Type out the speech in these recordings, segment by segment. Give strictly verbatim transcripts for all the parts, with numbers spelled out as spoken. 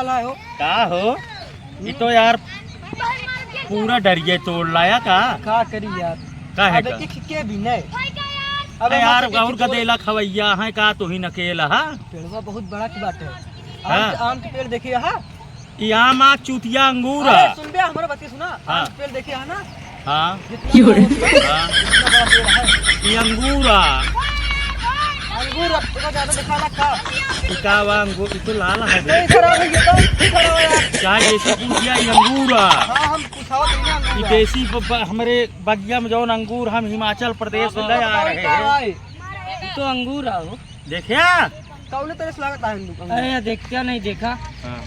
का हो? ई तो यार पूरा डरिये तोड़ लाया का? का करी यार? का है अब का? एक के भी नहीं। अब अरे हम यार, तो एक और गदेला खवैया है का, तू ही नकेला, हाँ? पेड़वा बहुत बड़ा की बात है। हाँ। आम के, आम के पेड़ देखिए, हाँ। ई आम आ चूतिया अंगूर आ। अरे सुन बे, हमारा बात के सुना। हाँ। आम के पेड़ देखिए, है ना? हाँ। जितना बड़ा हो, हाँ। उतना बड़ा पेड़ है। ई अंगूर आ। अंगूर अब तो ज्यादा दिखा ना का? ई का बा अंगूर? ई तो लाल है बे। तो इधर आ भैया, तो इधर आओ यार। चाहे जैसे पूछ लिया, ई अंगूर आ। हाँ, हम पूछावत नहीं ना ई अंगूर आ। देसी ब-, ब-, हमरे बगिया में जौन अंगूर हम हिमाचल प्रदेश से हाँ, ले आ बताओ रहे का हैं। है? ई तो अंगूर आ हो। देखिया? कौने तरह से लागत है अंगूर? अरे, देखिया नहीं देखा। हाँ।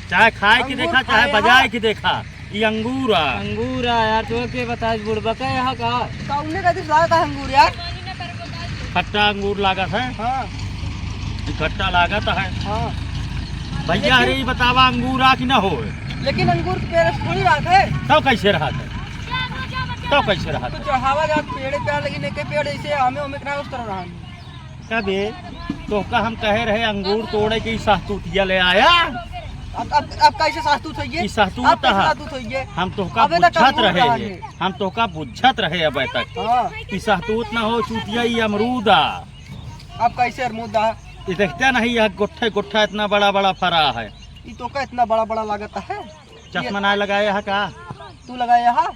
चाहे खाए के अंगूर देखा, चाहे खाए बजाए हाँ। के देखा, ई अंगूर आ। अंगूर आ यार, तो के बताए बुड़बा का यहाँ का? कौने का दिस लागत है अंगूर यार? खट्टा अंगूर लागत है। हाँ। ई खट्टा लागत है। हाँ। भैया, लेकिन अरे, ई बतावा, अंगूर आ कि ना हो? लेकिन अंगूर के पेड़ थोड़ी रहत है। तब कैसे रहत है? तब कैसे रहत तो है? चढ़ावा जात पेड़े पे, लेकिन एक पेड़ ऐसे हमें, हमें कितना उस तरह रहा। का बे, तोहका हम कहे रहे अंगूर तोड़े के, ई सहतूतिया ले आया। अब, अब, अब कैसे सहतूत होइए? ई सहतूत अब कैसे है। सहतूत होइए? हम तोहका अबे तक बुझत अंगूर रहे रहा हैं। है। हम तोहका बुझत रहे अबे तक। हाँ। ई सहतूत ना हो चूतिया, ई अमरूद आ। अब कैसे अमरूद आ? ई देखते नहीं, यह गुट्ठे गुट्ठा इतना बड़ा बड़ा फरा है। ई तोहका इतना बड़ा बड़ा लागत है? चश्मा ये ना लगाया है का? तू लगाया है?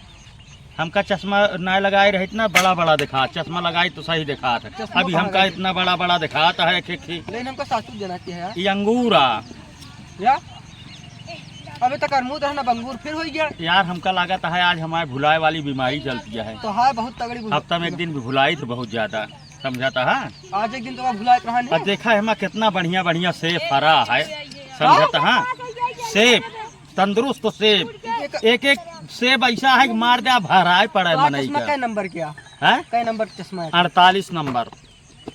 हमका चश्मा ना लगाए रहित ना, बड़ा बड़ा देखा, चश्मा लगाई तो सही देखात है। चश्मा अभी कहाँ हमका रहे? इतना बड़ा बड़ा देखात है, खी खी। लेकिन हमका सासू देना चाहिए यार। ये अंगूर आ। या? अबे तक अमरूद रहा ना, अब अंगूर फिर हो गया। यार, हमका लागत है आज हमारे भुलाए वाली बीमारी चलती है। तो है बहुत तगड़ी बीमारी। हफ्ता में एक दिन भी भुलाई तो बहुत ज्यादा, समझाता है। आज एक दिन तो भुलाए रहा नहीं। अब देखा है, हमारा कितना बढ़िया बढ़िया सेब फरा है, समझाता है। सेब तंदुरुस्त सेब, एक एक सेब ऐसा है कि मार दे, भराए पड़े तो मनई चश्मा का। कै नंबर क्या? हैं? कै नंबर चश्मा है? अड़तालीस नंबर।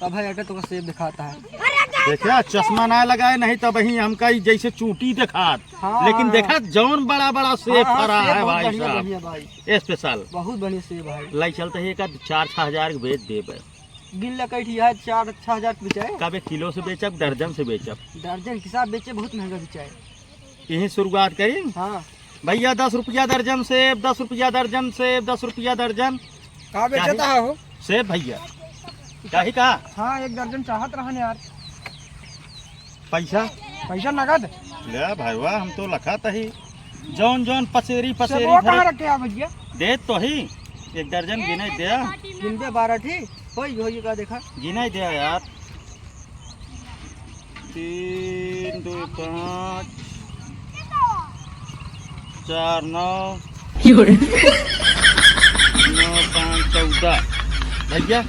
तो भाई, अगर तो सेब दिखाता है। देखा, चश्मा ना लगाए, नहीं तो वही हमका ई जैसे चूटी दिखात। हाँ, लेकिन हाँ। देखा, जौन बड़ा बड़ा सेब हाँ, हाँ, फरा सेब है बहुत भाई बढ़िया, साहब। बढ़िया भाई। स्पेशल। बहुत बढ़िया सेब भाई। लाई चलते ही एक आध चार छह हजार के बेच देबे। गिन ले, कई ठिया है, चार छह हजार के बिचाए। कबे किलो से बेचब, दर्जन से बेचब? दर्जन के हिसाब बेचे, बहुत महंगा बिचाए। यही शुरुआत करी। हाँ। भैया, दस रुपया दर्जन सेब, दस रुपया दर्जन सेब, दस रुपया दर्जन। का बेचता चाही? है हो? सेब भैया। चाही का? हाँ, एक दर्जन चाहत रहन यार। पैसा? पैसा नगद? ले भाईवा, हम तो लखत ही। जौन जौन पसेरी, पसेरी सेबवा कहाँ भरे। रखे हैं भैया? दे तो ही, एक दर्जन गिने दे। गिनबे बारह ठी, होई, होई का देखा? गिने दे यार। तीन, दो, पाँच, चार, नौ, नौ, पाँच, चौदह। भैया,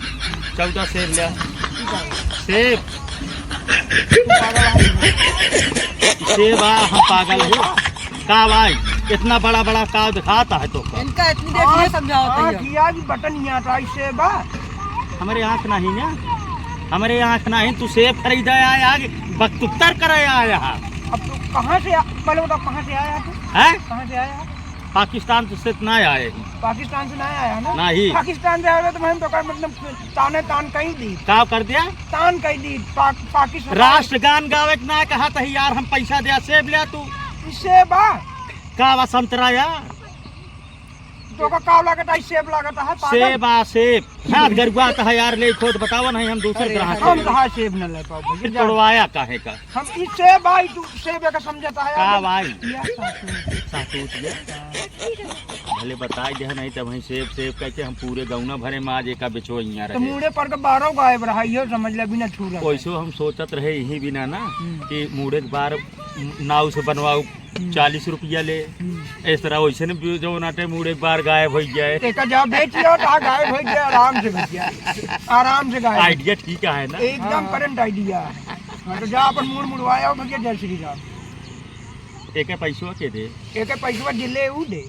चौदह सेब लिया। सेब। सेब आ, हम पागल है। का भाई, इतना बड़ा बड़ा का दिखाता है तो का? इनका इतनी देर से समझावत है। आँख, ये आज बटन यहाँ तो आई सेब आ। हमरे आँख नहीं ना, हमरे आँख नहीं, तू सेब खरीदा आया, आगे बकतुत्तर करे आया। अब तू कहाँ से आ-, पहले बताओ, कहाँ से आया तू? हैं? कहाँ से आया? पाकिस्तान से ना आए ही। पाकिस्तान से ना आया है ना? नहीं। पाकिस्तान से आया तो मैं तो का मतलब ताने तान कहीं दी। का कर दिया? तान कहीं दी। पाक-, पाकिस्तान। राष्ट्रगान गावे के ना कहा था यार, हम पैसा दिया, सेब लिया तू। ई सेब आ? का बा संतरा यार? तो का, का लागत है? सेब लागत है, पागल। सेब आ, सेब। हाथ गरुआ आता है यार, ले खुद बतावा नहीं, हम दूसर अरे, ग्राहक हम हैं। कहाँ सेब न ले पाओ भैया, ई जा। तोड़वाया काहे का? हम ई सेब आई, तू सेब का समझता है का यार? भाई? या सासू। सासू दिया? हाँ। भले बताई दे, नहीं तो वहीं सेब, सेब कह के हम पूरे गौना भरे में आज एका बेचो यहाँ तो रहे। मूड़े पर के बारह गायब रहा, ये समझ ले, बिना छू रहा। वैसो हम सोचत रहे यही बिना ना हम्म। कि मूड़े के बार नाव से बनवाओ, हम्म। चालीस रुपया ले। हम्म। इस तरह वैसे ने भी जो नाटे मूड़ एक बार गायब हो जाए। एक जा बेच लो, तो गायब हो जाए, आराम से भैया, आराम से गायब। Idea ठीक है ना? एकदम हाँ। Current idea। हाँ, तो जा अपन मूड़ मुड़वाया हो भैया, जय श्री राम। एक पैसवा के दे। एक पैसवा दिले ऊ दे।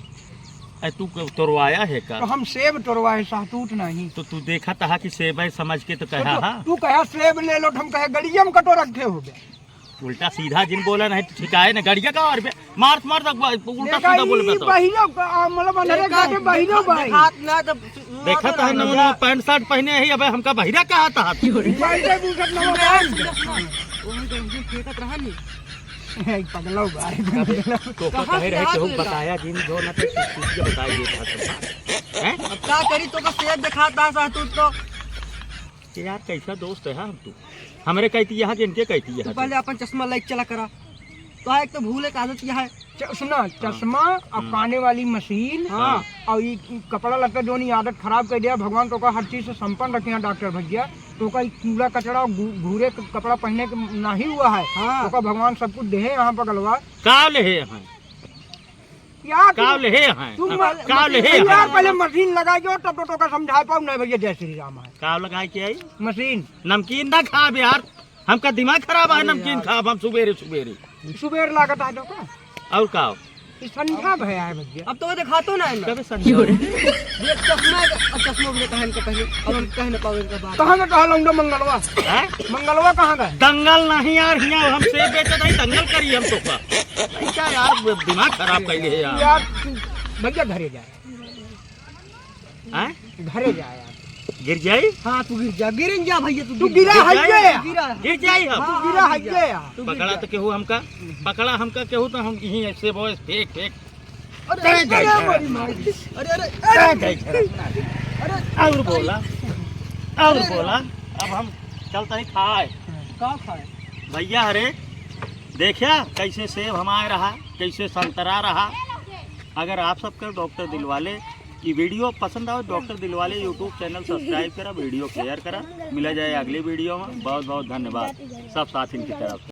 ए, तू क-, तोड़वाया है का? तो हम सेब तोड़वाए, सहतूत नहीं। तो तू देखा तहा कि सेब है समझ के तो तो कहा तू, हा? तू कहा सेब ले लो, तो हम कहे गड़िया में कटो रखे हो गए। उल्टा सीधा जिन बोला नहीं तो ठिकाए ना, गड़िया का और बे-, मार, मार तक बा-, उल्टा देखा सीधा बोल ई बे तो। बहिरो का, आ, मतलब अंधरे देखा, का के बहिरो देखा, भाई। देखा तो है ना, ना, पैंट शर्ट पहने ही, अबे हमका बहिरा कहा था। पैंट शर्ट, बुशर्ट ना सुन, सुन, सुन, सुन। वो हम जब फेंकत रहा नी, ए, पगला बा, अबे, तो का कहे रहे केहू बताया जिन जो ना तो चुप चुप के बताई देत है सब। हैं? अब का करी, तो का सेब देखात है सहतूत तो। ये यार कैसा दोस्त है हम तू? हमरे कहती यहाँ के इनके कहती है तू। पहले अपन चश्मा लाइक चला करा। तो एक तो भूले का आदत यह है। च-, सुना, हाँ। चश्मा और हम्म। काने वाली मशीन हाँ। और ये कपड़ा लत्ता जो नहीं आदत खराब कर दिया, भगवान तो का हर चीज से संपन्न रखे हैं डॉक्टर भैया। तो का ये कूड़ा कचड़ा और घू-, घूरे क-, कपड़ा पहने के नहीं हुआ है। हाँ। तो का भगवान सब कुछ देहे यहाँ पगलवा। का लेहे हैं? यार, का तू, लेहे हैं? तू हाँ, मत, का मशीन लेहे तू हैं? यार, पहले मशीन लगाई जो, तब तो तोका समझा पाऊ ना भैया, जय श्री राम है। का लगाई के आई? मशीन। नमकीन ना खाब यार, हमका दिमाग खराब है, अरे नमकीन यार। खाब हम सुबेरे सुबेरे। सुबेर लागत है तोका? और का? ई संझा भया है भैया। अब तो वो दिखातो ना है ना। कबे संझा? ये चश्मा, अब चश्मा भी पहन के पहले, अब हम कह ना पावे इनका बात। कहाँ का कहा लौंडा मंगलवा? हैं? मंगलवा कहाँ का है? दंगल नहीं यार, हियाँ हम सेब बेचत है, दंगल करी हम तोका। नहीं क्या यार, दिमाग खराब कर लिए यार। यार, तू भैया घरे जा। हैं? घरे जा यार। गिर जाई? हाँ, तू गिर जा, गिरन जा भैया, तू तू गिर गिरा जा। है गिर ये। जाई? गिरा है। गिर जाई हम। हाँ, तू गिरा हाँ, है गिर जा। ये। तू गिर पकड़ा जा। तो केहू हमका, पकड़ा हमका केहू तो हम यहीं ऐसे बॉय फेंक फेंक। अरे, अरे, अरे, जा, जा। बड़ी मार दी। अरे, अरे, जा, अरे। जा, जा। अरे, और बोला, और अरे। बोला, अब हम चलता ही खाए। का खाए? भैया, अरे, देखा कैसे सेब हमारे रहा, कैसे संतरा रहा। अगर आप सबके डॉक्टर दिलवाले की वीडियो पसंद आवे, डॉक्टर दिलवाले YouTube चैनल सब्सक्राइब करा, वीडियो शेयर करा। मिला जाए अगली वीडियो में। बहुत बहुत धन्यवाद सब साथिन की तरफ से।